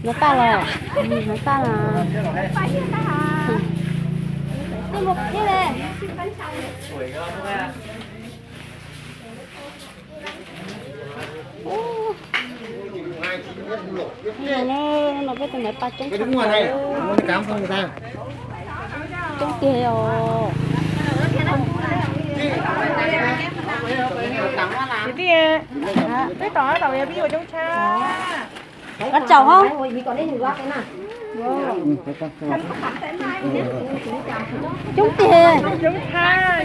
Nó tag rồi. Nó tag rồi. Ub, no peb tus maiv pas coob tshaj plaws. Coob tiag os. Kwv tij, peb tom tom yog pib ua coob tshaj. Koj tsaum hov. Coob tiag. Coob tshaj.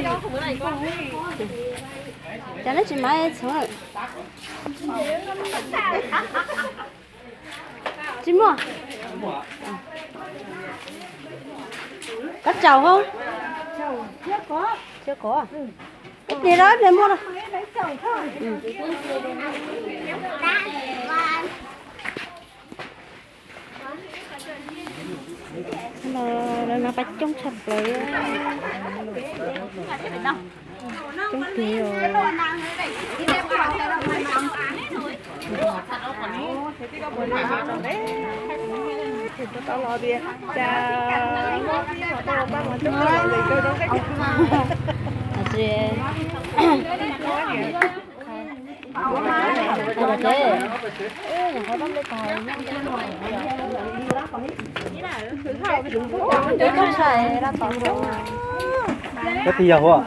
Cas neb tsis maiv txhoov? Tsis muaj. Koj tsaum hov. Ib pliag rau ib pliag muaj rau. Lawv no pab coob tshaj plaws. Coob tiag os. Koj tij yog hua.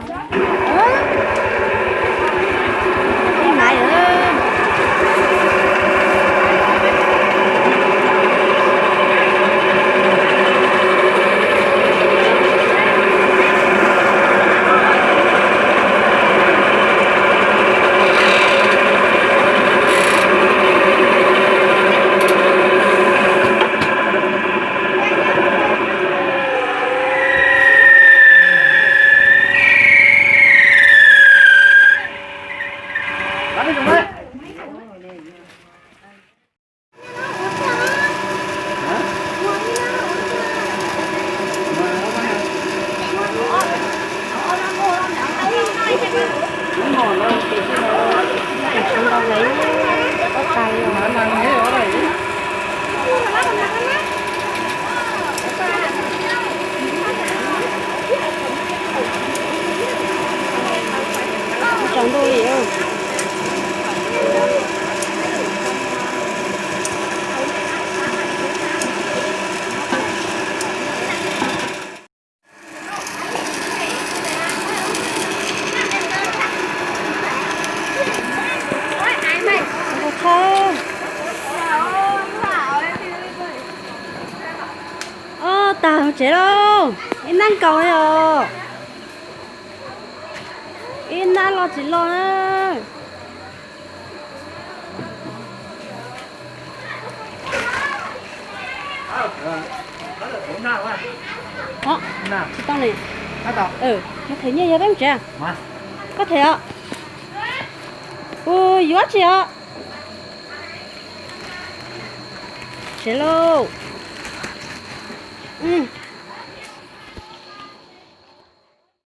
Tsaus ntuj li. Ob, tag tsev lauj, ib nab nkaus li os. Ib nab los tsis los na. Tsis tau ne. Mus them nyiaj yog peb mus tsev. Koj them os. Ua yuav tsis os. Tsev lauj.